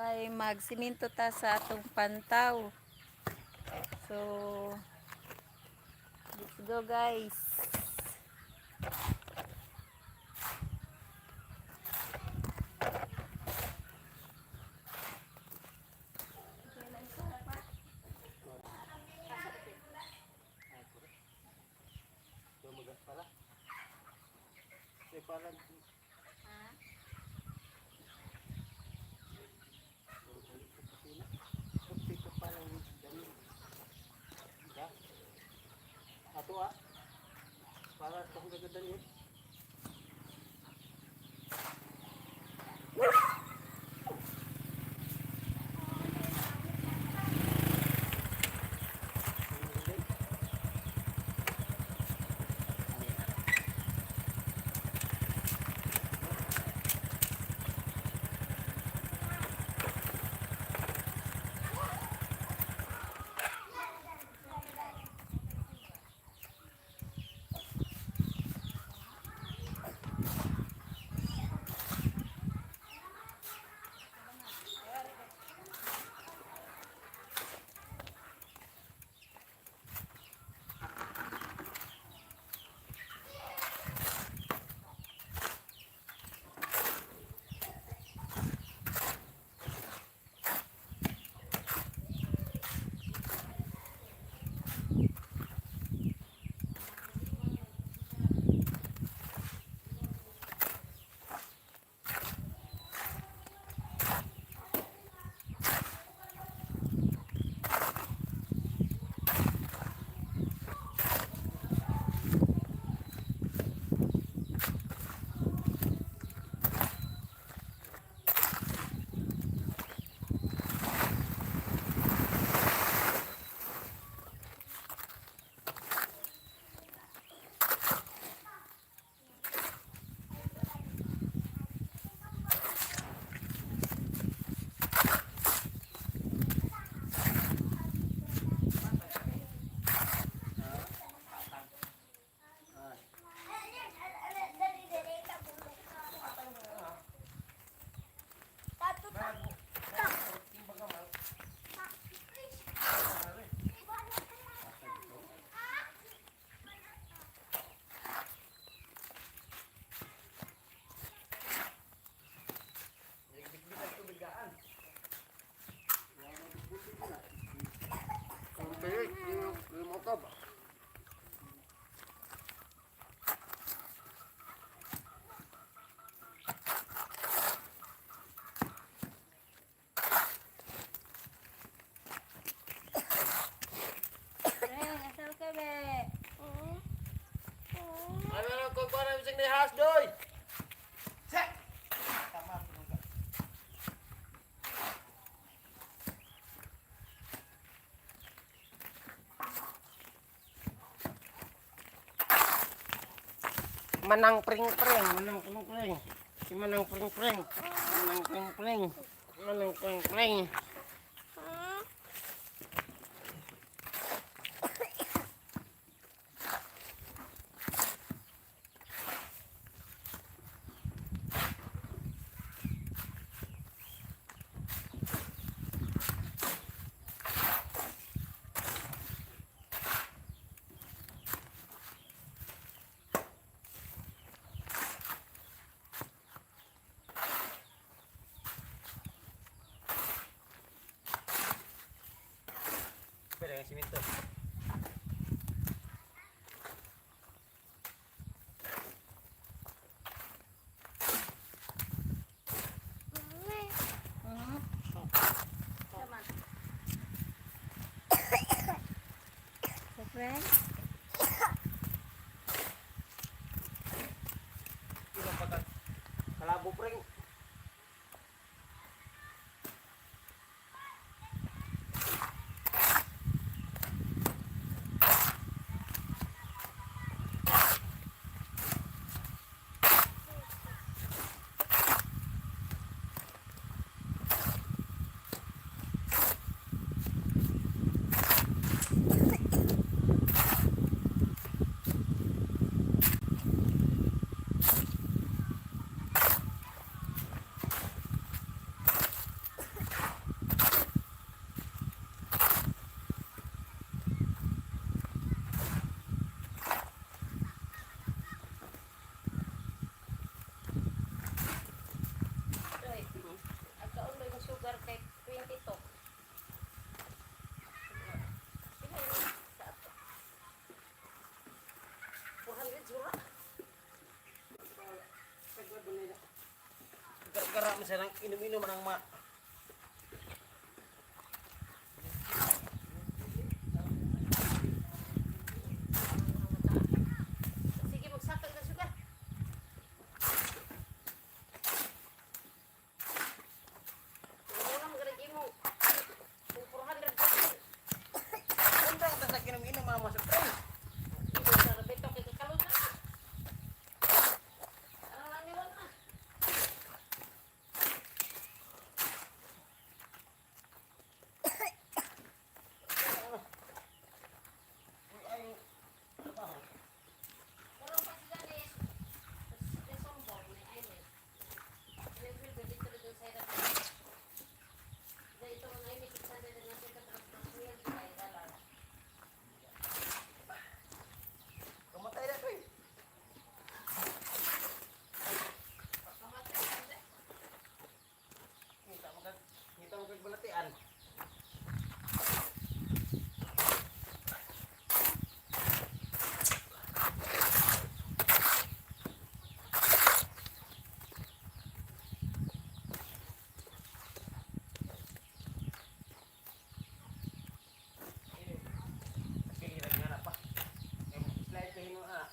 Kay magsiminto ta sa atong pantaw. So, let's go, guys. Pala. May pala. Ato ah. Para sa kong gagawin eh. Ang pilit, yung motob. Reng, asal ka be? Ano na ko para bisag ni has doy. Manang pring pring, manang pring pring. Si manang pring pring. Manang pring pring. Manang pring pring. Pwede ang simento. Tama. So, friend? Kalabo pring. Sa nang inom-inom ang mga. Sige, magsakal na suga. Wala mo ganang imo. Kung 400 Undang ta sa inom-inom ang mga soft drinks. Ito sa Roberto kay kakalon na. Ano lang nila na? Pero pag sila ni Desombong ni Aimet. Dito sa hirap. Ito ang Aimet sa na sa katrapos niya kay dalar. Kamatay na to eh. Kita mo kag balatian. Sige, nga na pa. Slide kayo no ah.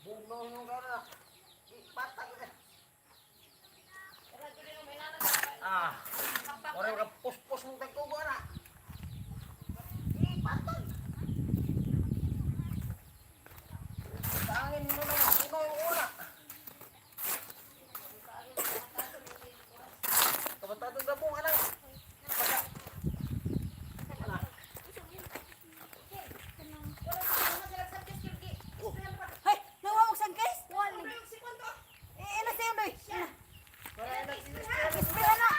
Bugnaw nung gana. Patag na. Ah. Ora ka puspos mong tagtubo ana. Ipatag. Sa angin mo na ikaw yung una. Kabatadong gabong anang. Pagka. Ana. Hay, nawawag sang guys. Eh, ina sa'yo, Noy. Ina. Isbila na.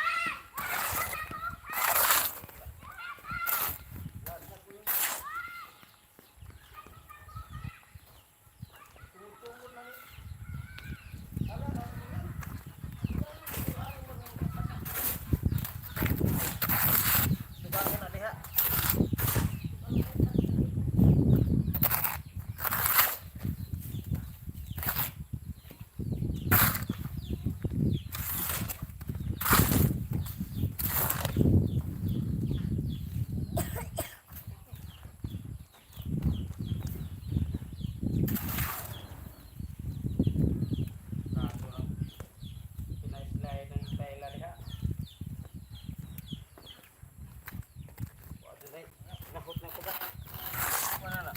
Dugangan na diha. Slide-slide ng style na diha. Nahot na ko ba? Wala na.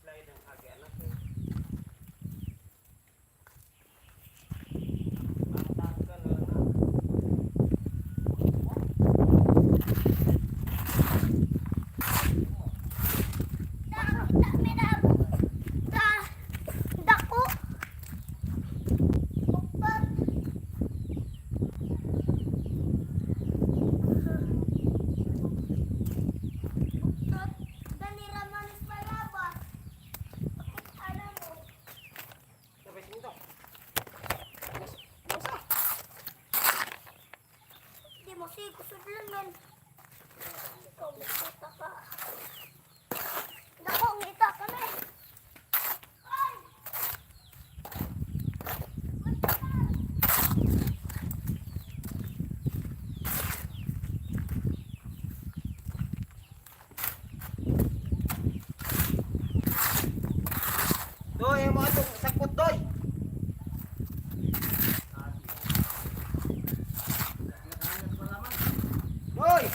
Slide ang agi anak. Patagal na lang na. Dako. Upat. Upat. Dali raman palabas. Bakit alam mo? Sabay sinto. Masa. Di mo siya kusudlan nun. Ikaw, magkita ka. Dako, ngita kami. Ay! Doy, mo atong sakot doy. Doy.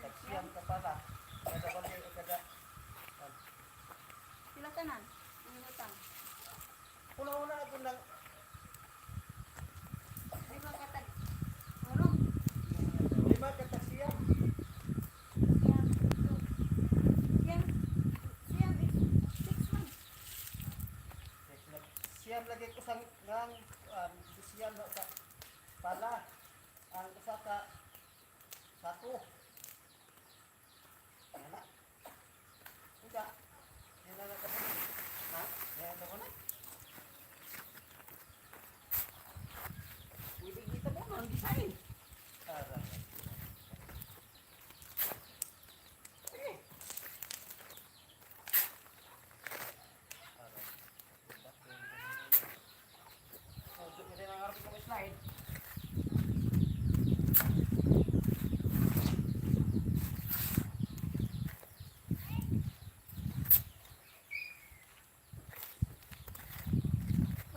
Tagsiyam ka pala. Kada balde kada. Sila tanan. Ang utang. Una-una ako nang Lima ka tag. Ano? lima ka tagsiyam. Siyam. Siyam. Siyam is 6 months. Siyam lagi ko sang ngang siyam na sa pala ang usa ka sako. Wala. Uga. Yan na ka Ha? Yan na ko na. Pwede kita mo ang design. Tara. Sige. Oh, kasi ang harap ko slide.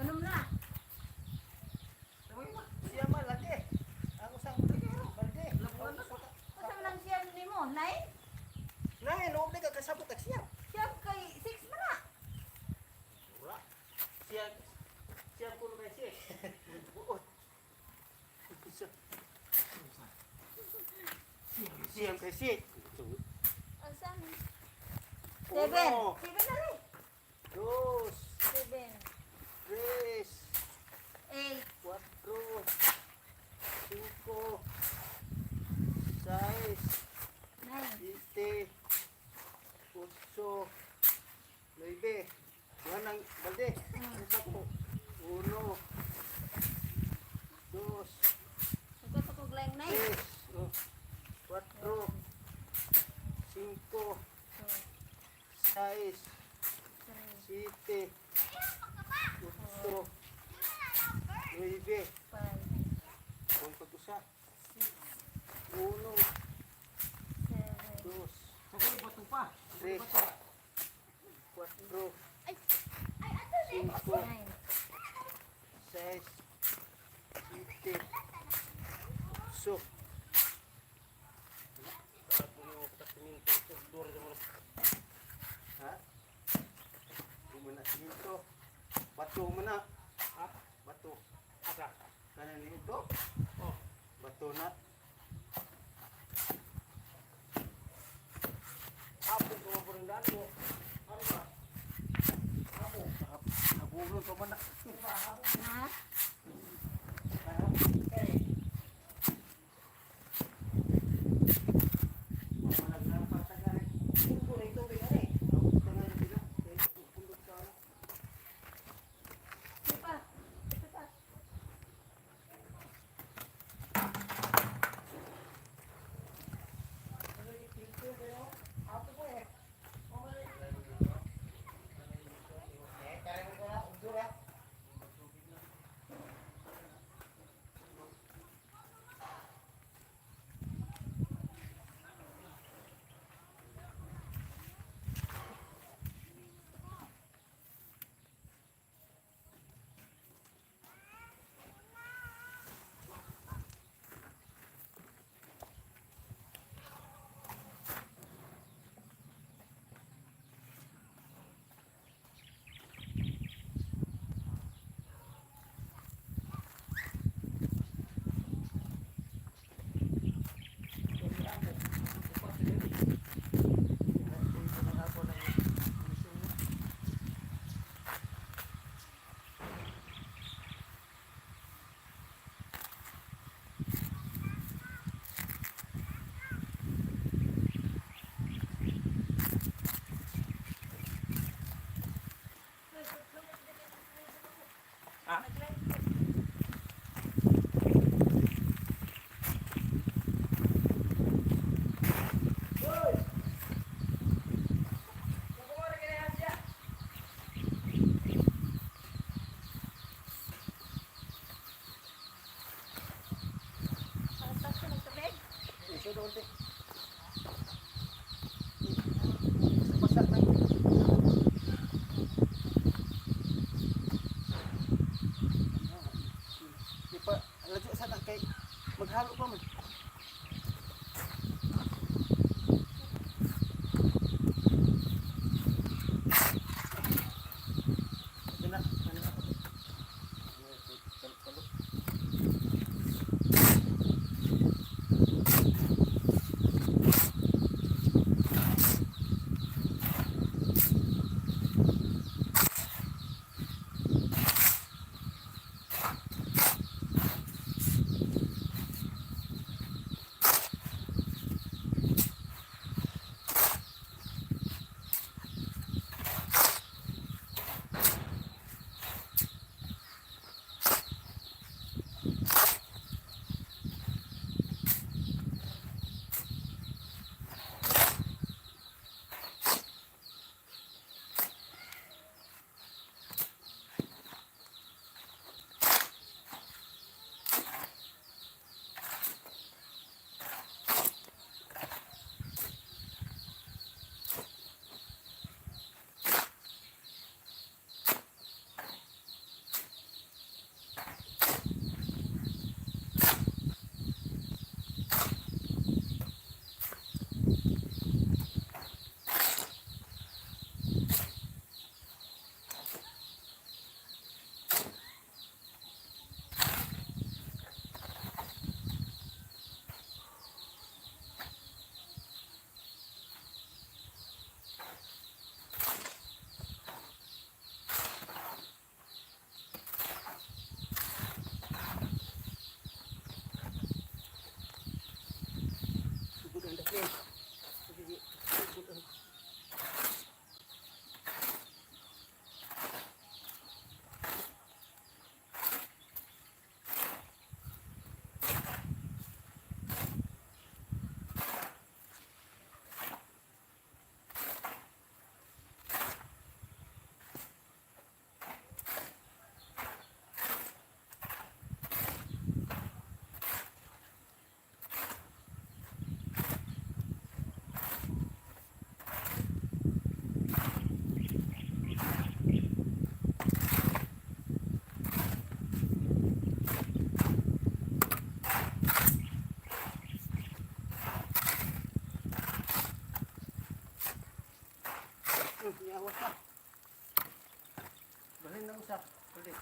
Unom na. Siya man lagi. Ang usang balde. Unsa man ang siyam nimo? 9? Nay, loob na ka kasabot ang siya. Siyam kay 6 man na. Wala. Siya siya kuno kay siya. Buot. Siya kay siya. Unsa? 7. Uno, 7 na rin. dos, 7. tres, 8. cuatro, cinco, seis, 9. siete, ocho, nueve. Yan ang balde. Ang sako. Uno, dos, Sugod pa kog laing 9. tres, oh, cuatro, cinco, seis, siete, ocho, nueve. 5, Kung pag-usa. 6, Uno, 7. dos, tres, cuatro, cinco, 9. seis, siete, ocho. Ha? Kumuna siminto. Bato mo na. Ha? Bato. Asa? Kanan nito. Oh. Bato na. Apo ko mo rin daan mo. Ano ba? Apo. Nabulon pa man na. Ha? Ito pa. Ito pa. Pantas ko ng tubig. Di pa, ladyo sana kay maghalo pa man. Isa. Pwede.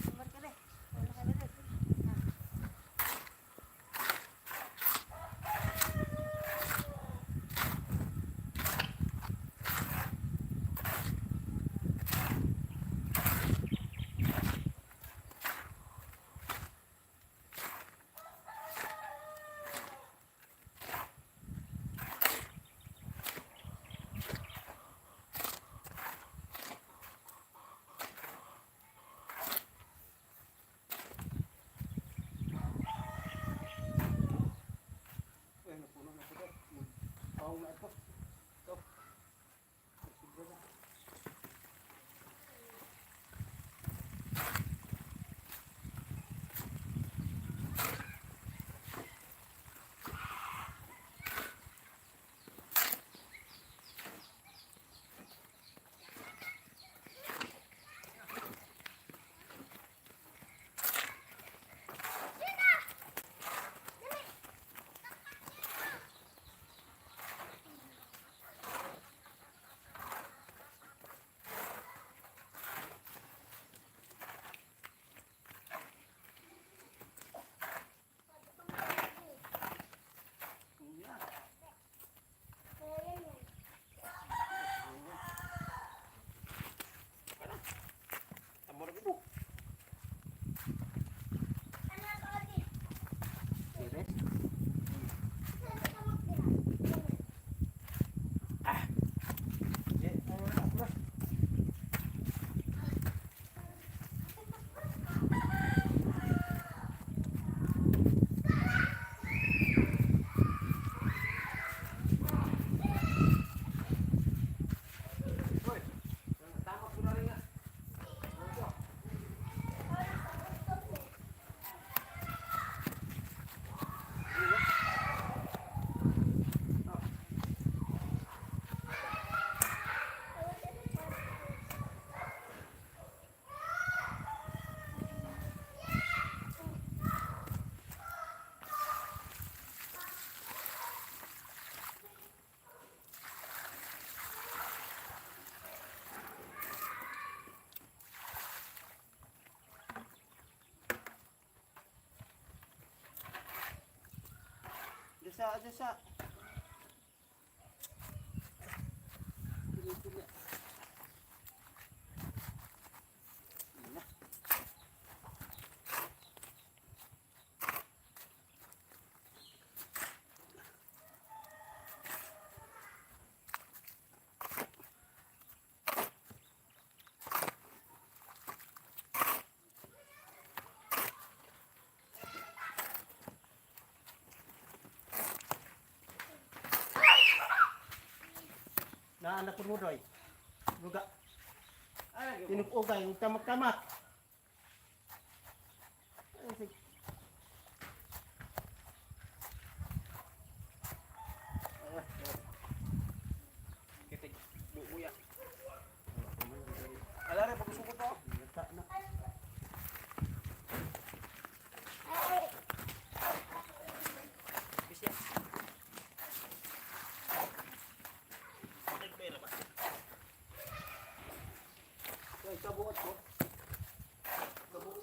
Sumbat ka be. Wala ka be. Eh, napuno na po. Pawang na ito. Ito. Sobra na. Tamo na gud. Dire. Di, ano na ako na. Hoy. Tama ko na rin nga. Diyos sa, Diyos sa. Pili, pili. Yun na. Naanak ko mo doy. Luga. Ay, Tinupugay, yung tamak-tamak. Ay, sige. Kitig buuya. Ala ra pagsuko pa. Lata na. Bisya. Nagpera ba? Ay, kabuot ko. Kabuot.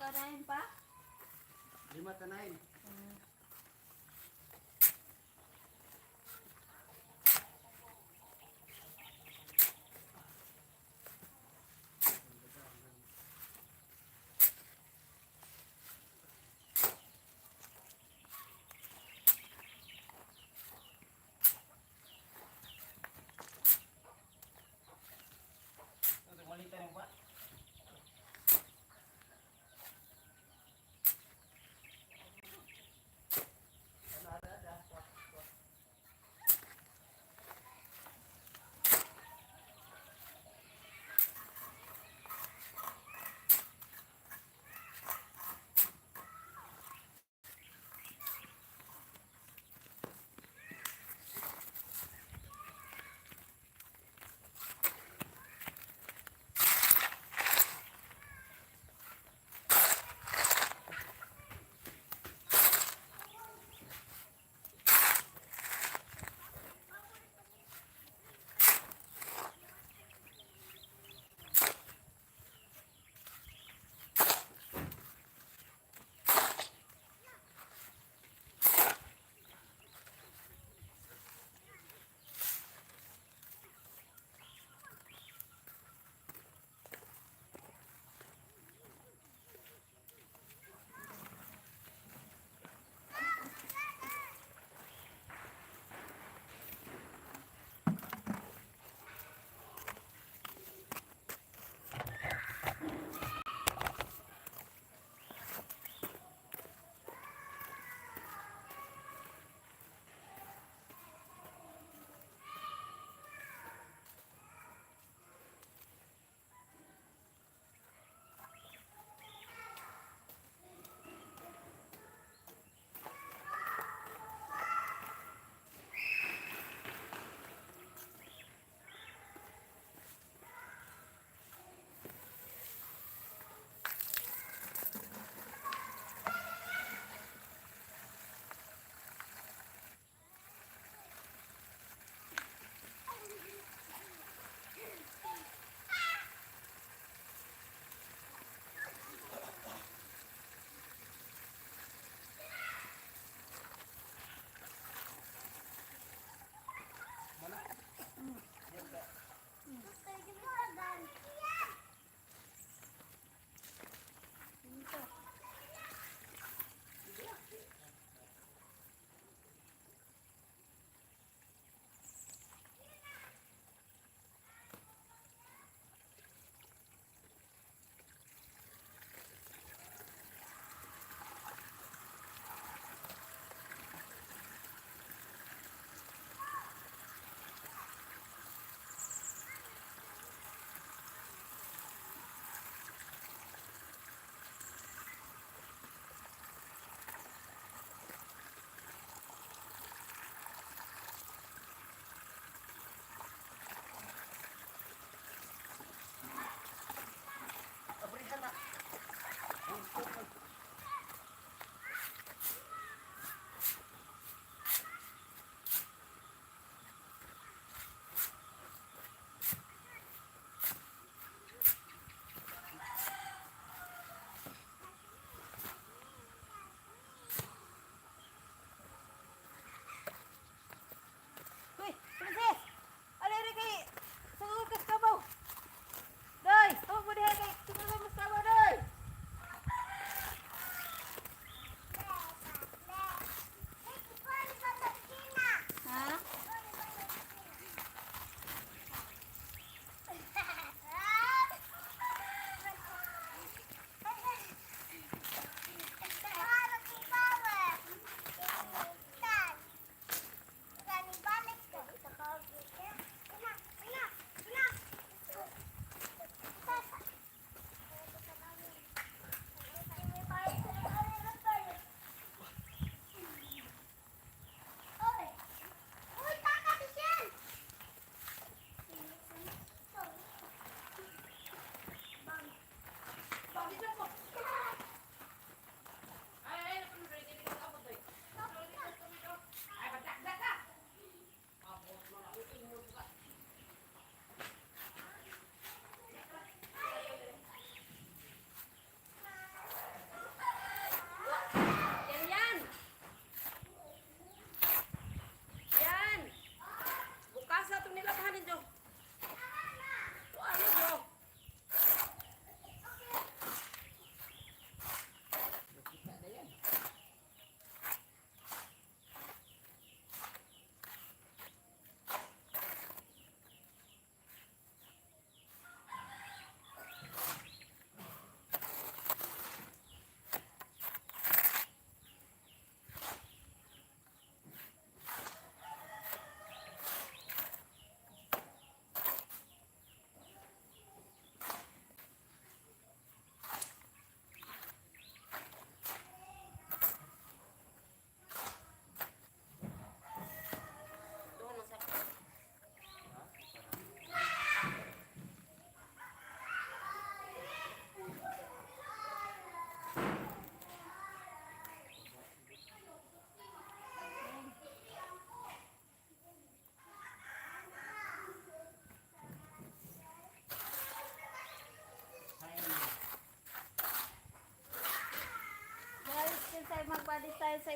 Kanain pa? Lima tanayin. Ito, malita rin ba?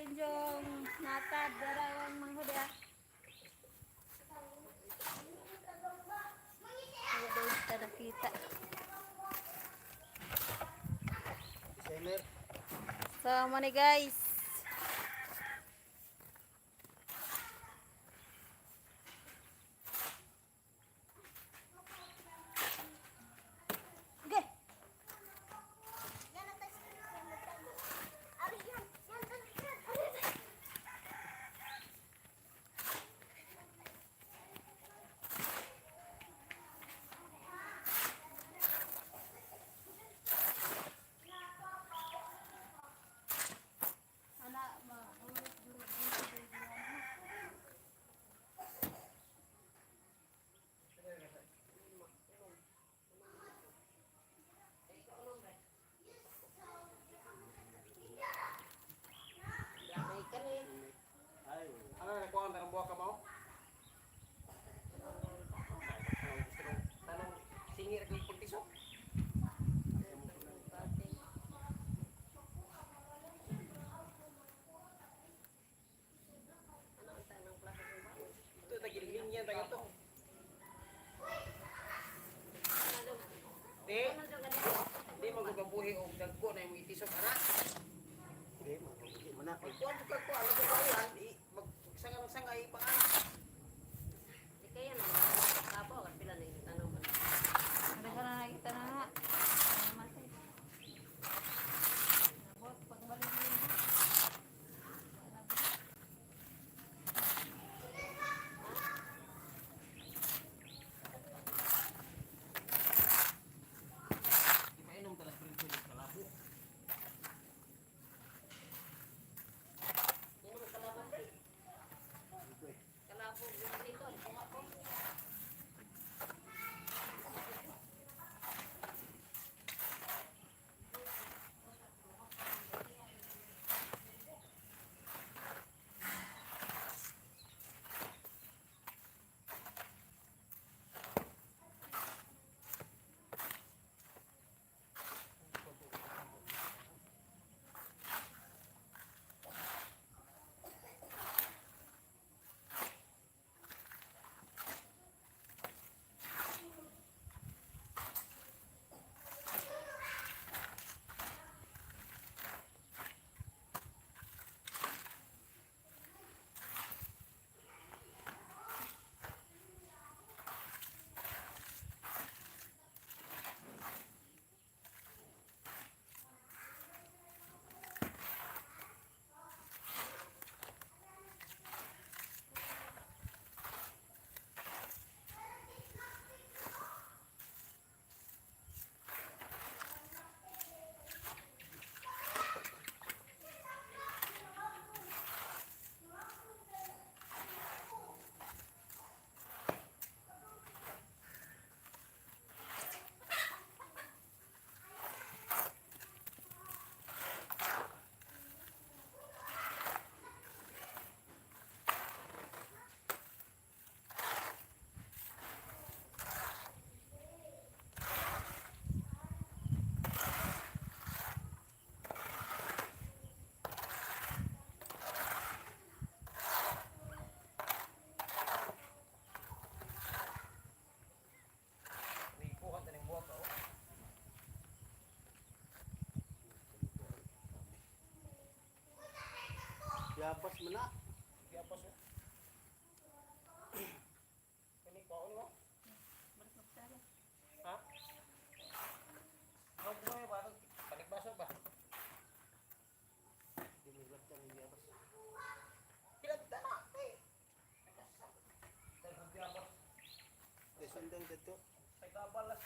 Junjong natad darawang manghod ya. Wala daw kita nakita. Designer. So, mo ni guys. Okay. Ari yan. Yan, yan, yan. Ana, mahulog durog. May kani. Ay, ano na kuha ang tanong buha ka mo? Tanong singir kay pagtisok. Ano ang tanong plato ng baon? Ito tagilingin yan tayo to. Di, di magbabuhi og dagko na imong itisok ana. Hindi, mabuhi man na. Pagkuan ka ko ano ko yan, i magsanga ng sanga ipang ana. Di kaya na. Kapo, pila na yung tanong ko. Ada ka na nakita na nga. Namatay. Abot, pagbalik mo yun. Ipainom ta lang print sa labo. Yan ang kalaban pre. Kalabo, yung dito. Ang ko. Ni kuha ta ning buha ka. Oh. Yapas man na. Giapas oh. Kani kuha mo? Ha? Ano ba ba? Panikbaso ba? Hindi mo ilap ang yapas. Pilagda na. Eh. Daghang giapas. Desundang dito. Ay kabalas.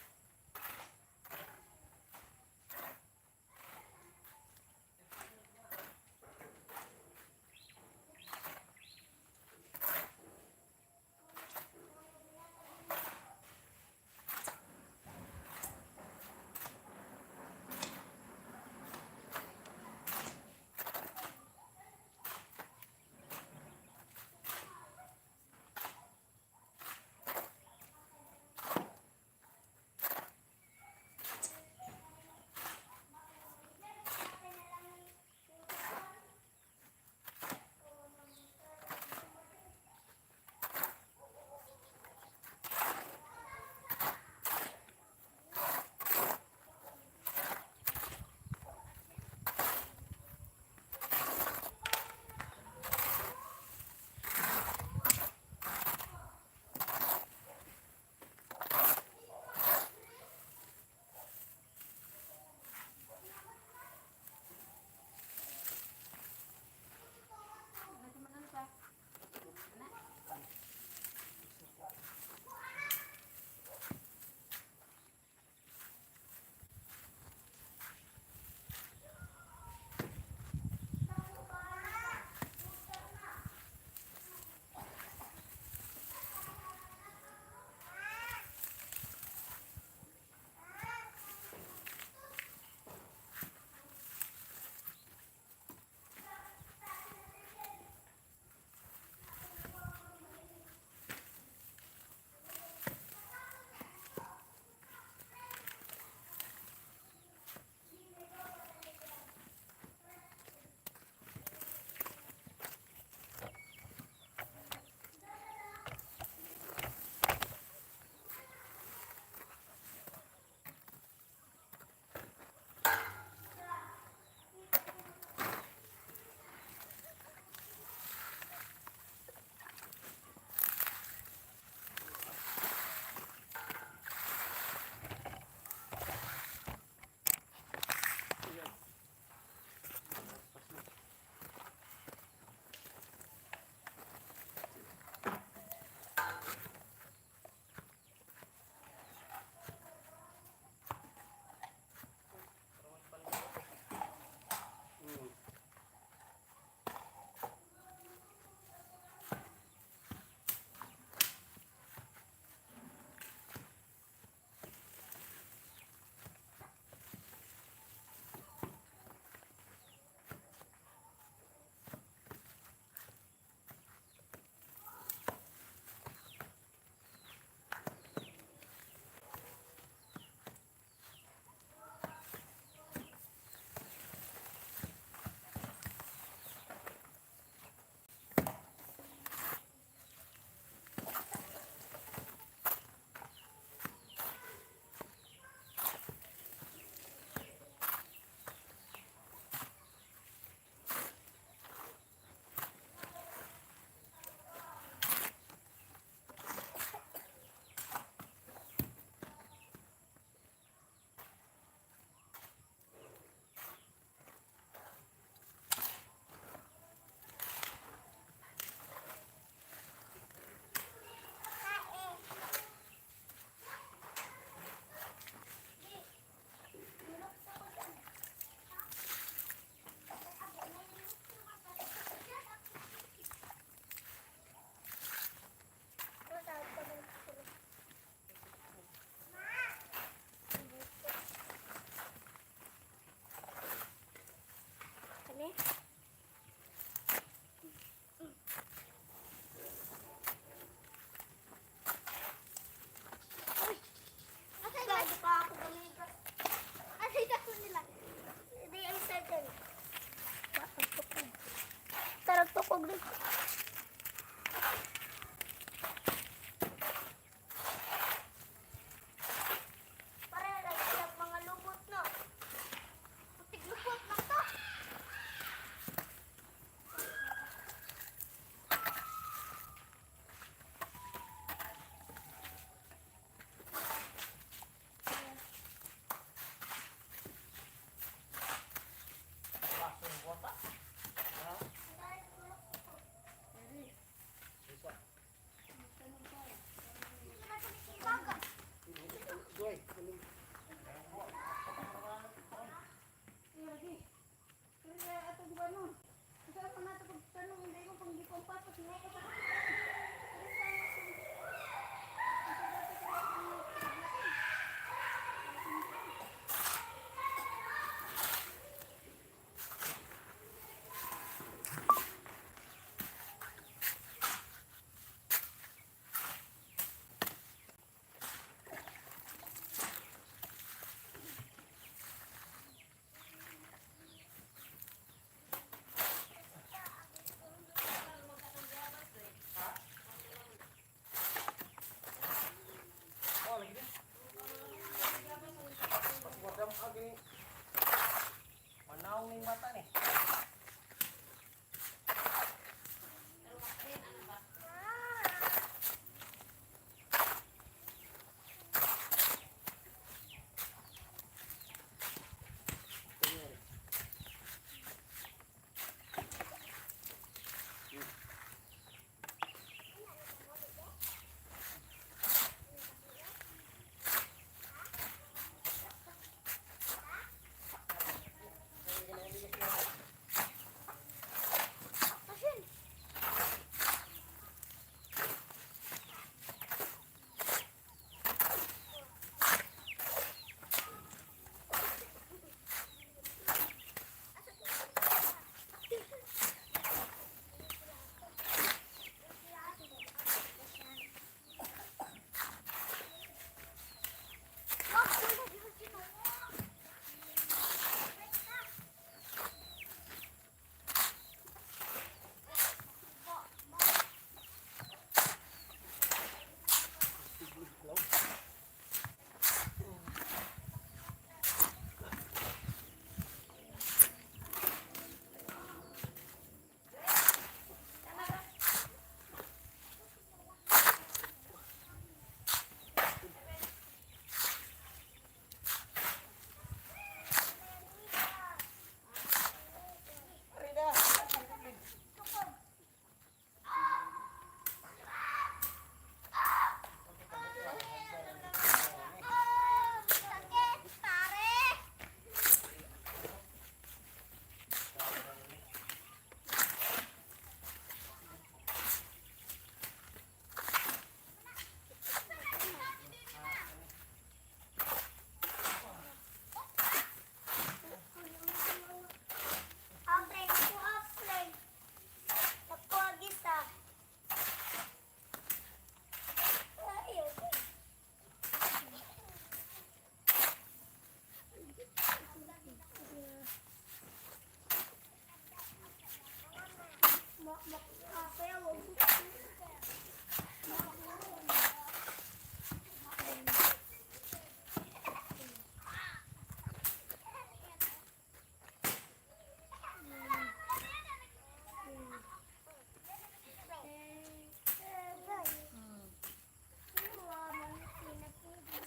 Makasayaw.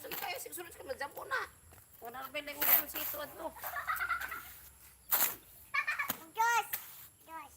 Sige kayo, sigsunod ka magjampo na. Wala na pwede kung sito adto. Dos. Dos.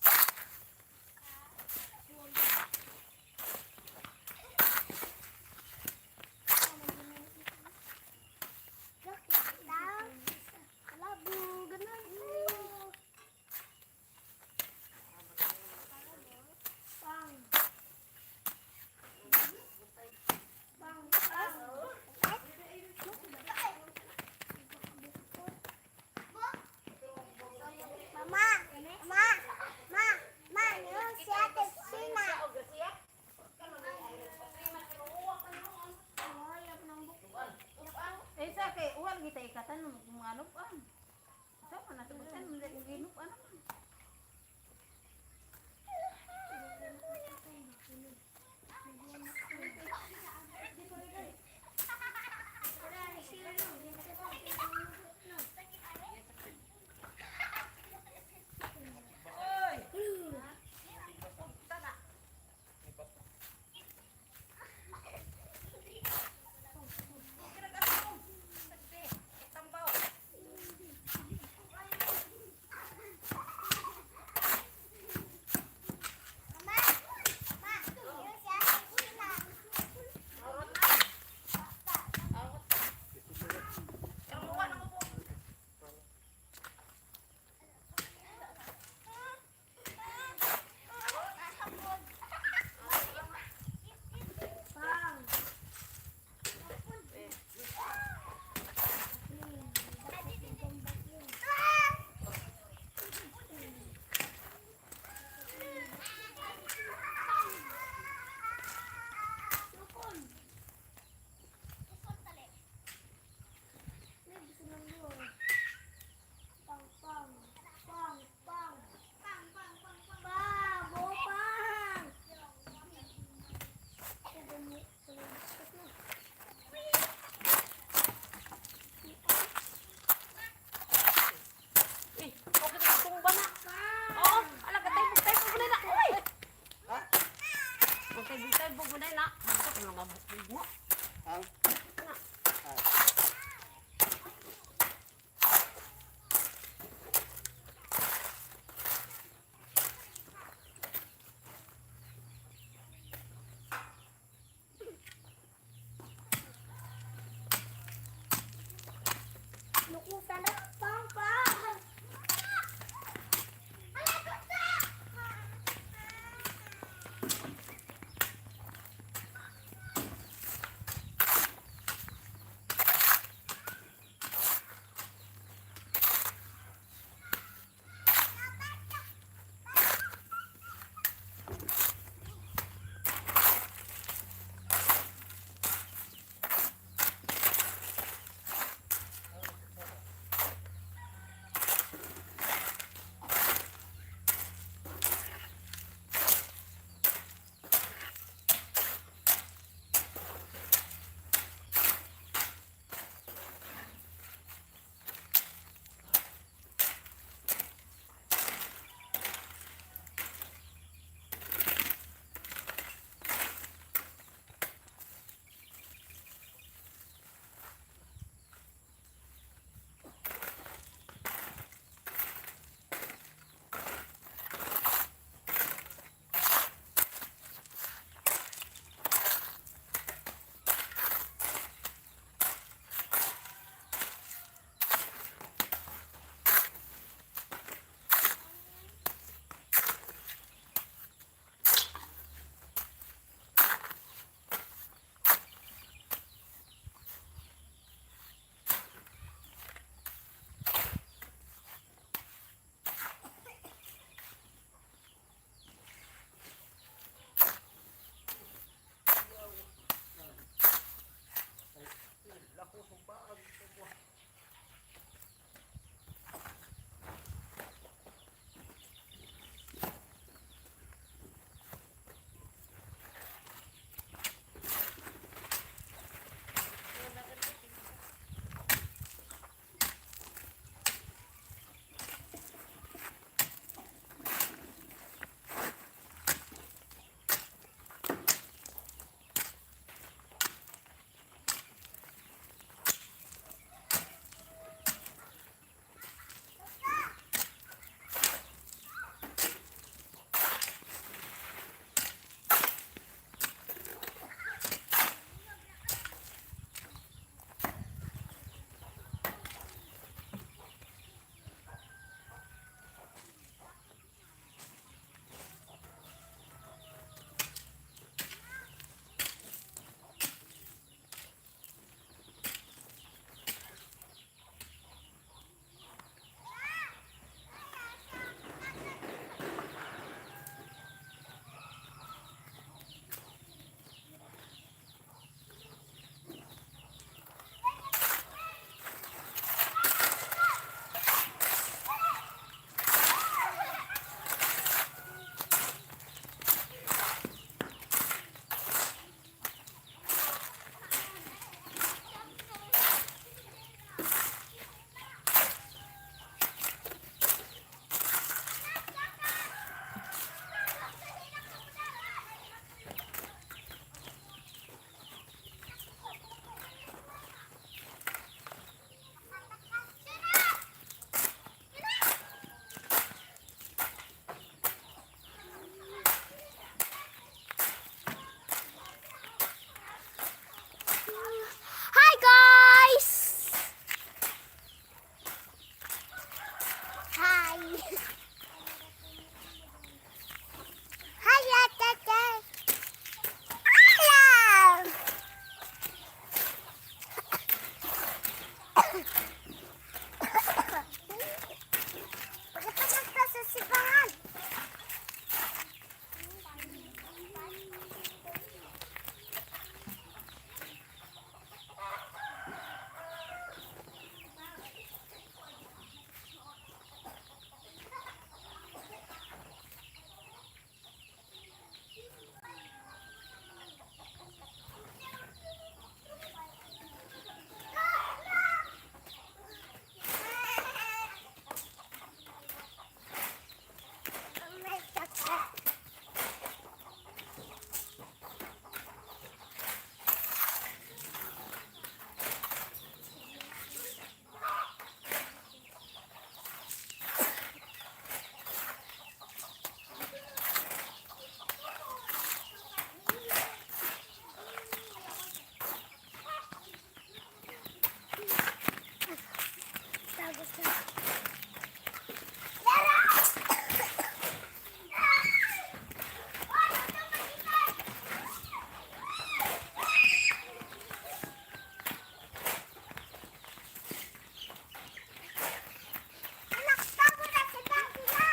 Mama, ma, ma, ma, yung si Ate Sina. Eh sa kay uwal kita ikatan kung ano pa. Sa man nato kan ginup ano man. Ma, ma, yung si Ate Sina. Pang, pang, pang, pang, pang, pang, pang, pang, pang, oh, pang. Eh, okay na tumba na. Oo, ala ka tayo tayo mo na. Uy. Ha? Okay, tayo mo na na. Ito ko nga mo. Ang Na. ah. Nukusan na, pang, pang. Ala, kusa! Hala, tete. Alam! Pagkatapos ka sa simbahan. May tata. Tapos na. Anak, tago na si Daddy na.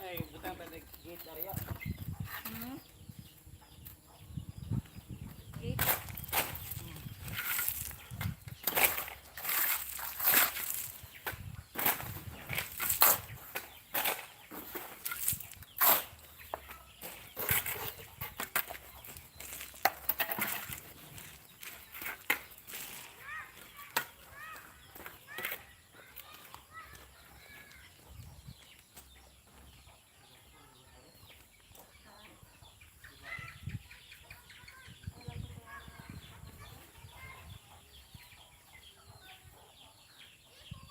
Ay, butang pa gate area. Gate.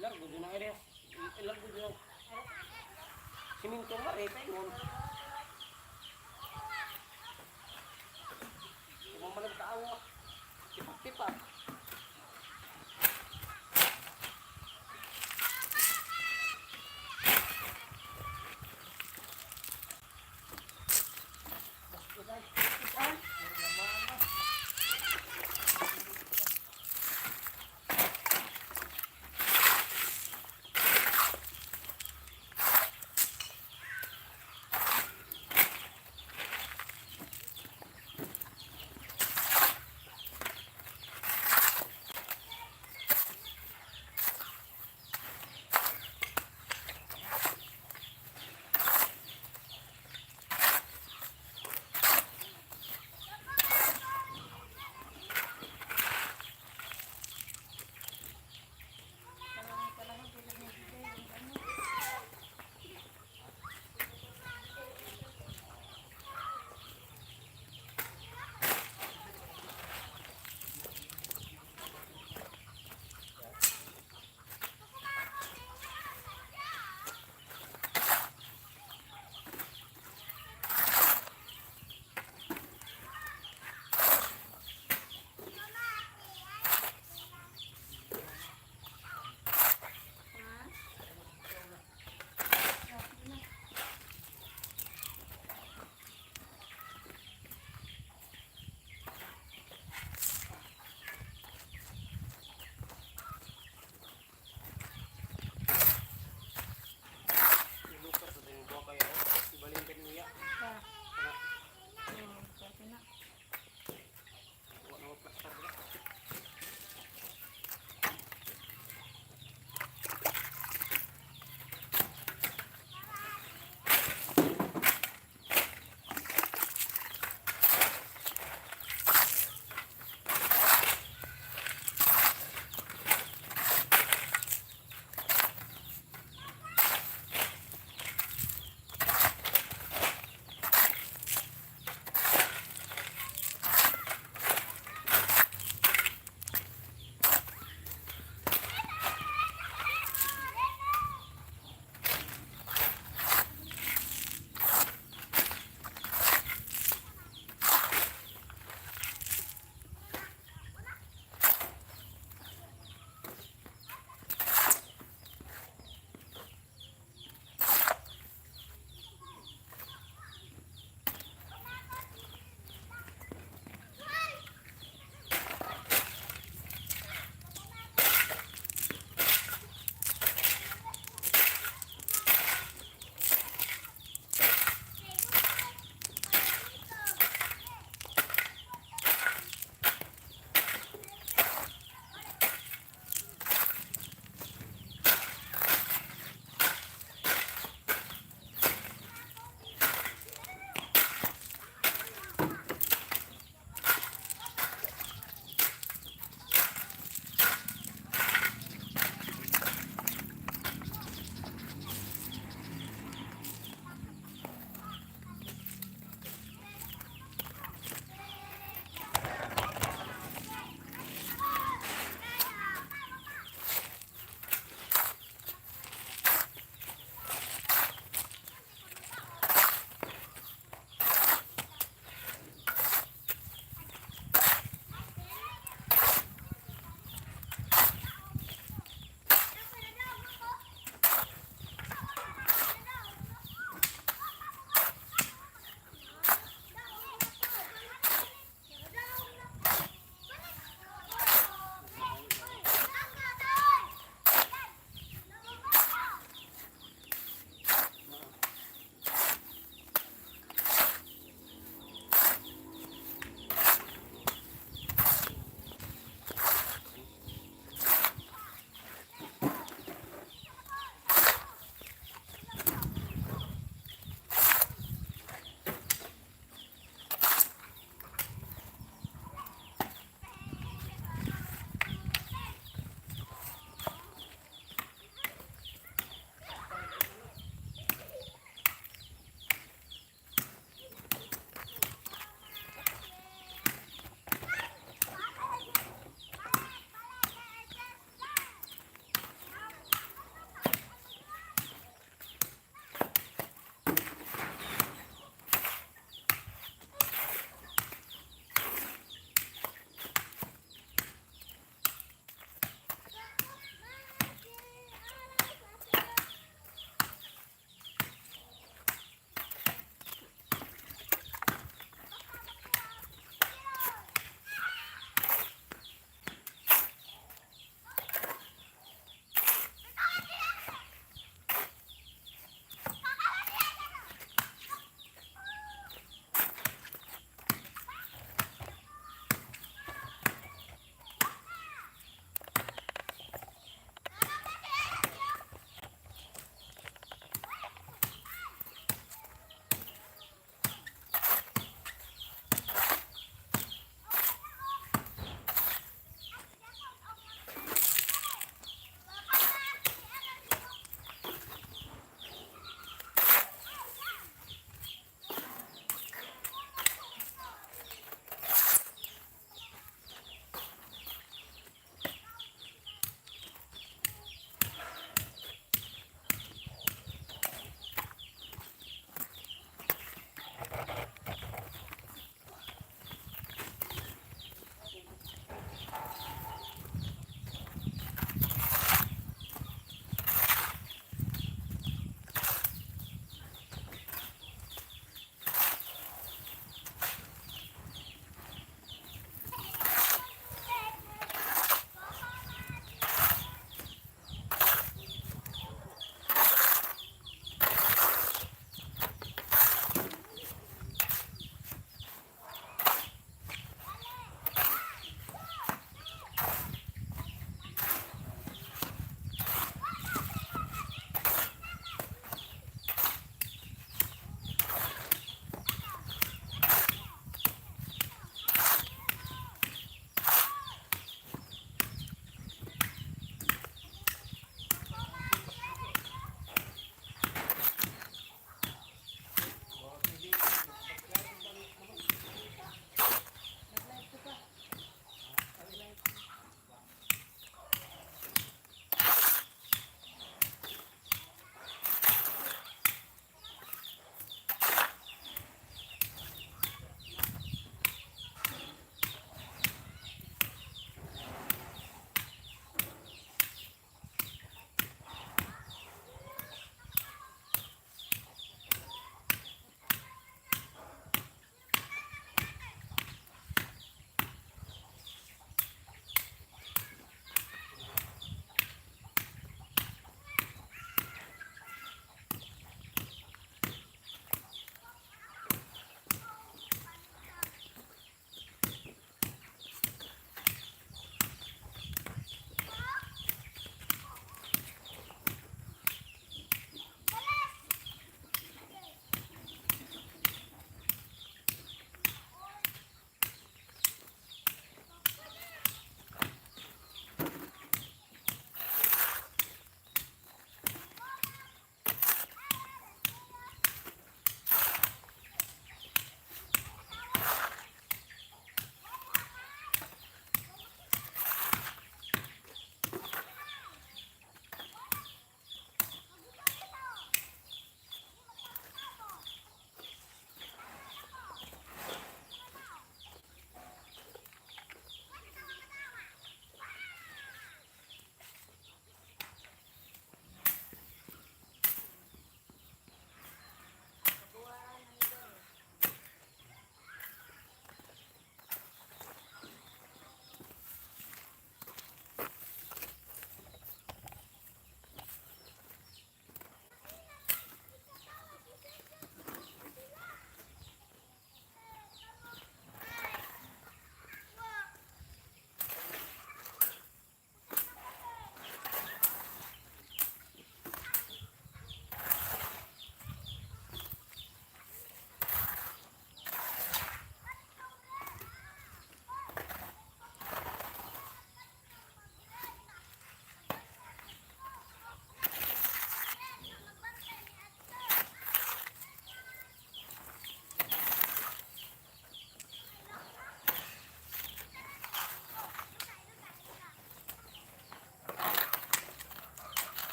Ilar gud na area. Ilar gud na. Siminto nga reta yun. Di mo man tao. Tipak-tipak.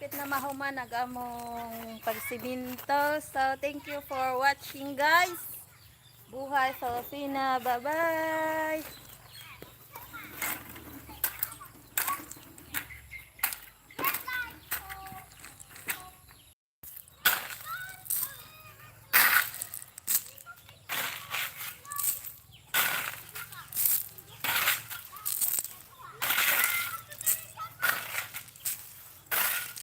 Hapit na mahuman ang among pagsiminto. So, thank you for watching, guys. Buhay Filipina. Bye-bye.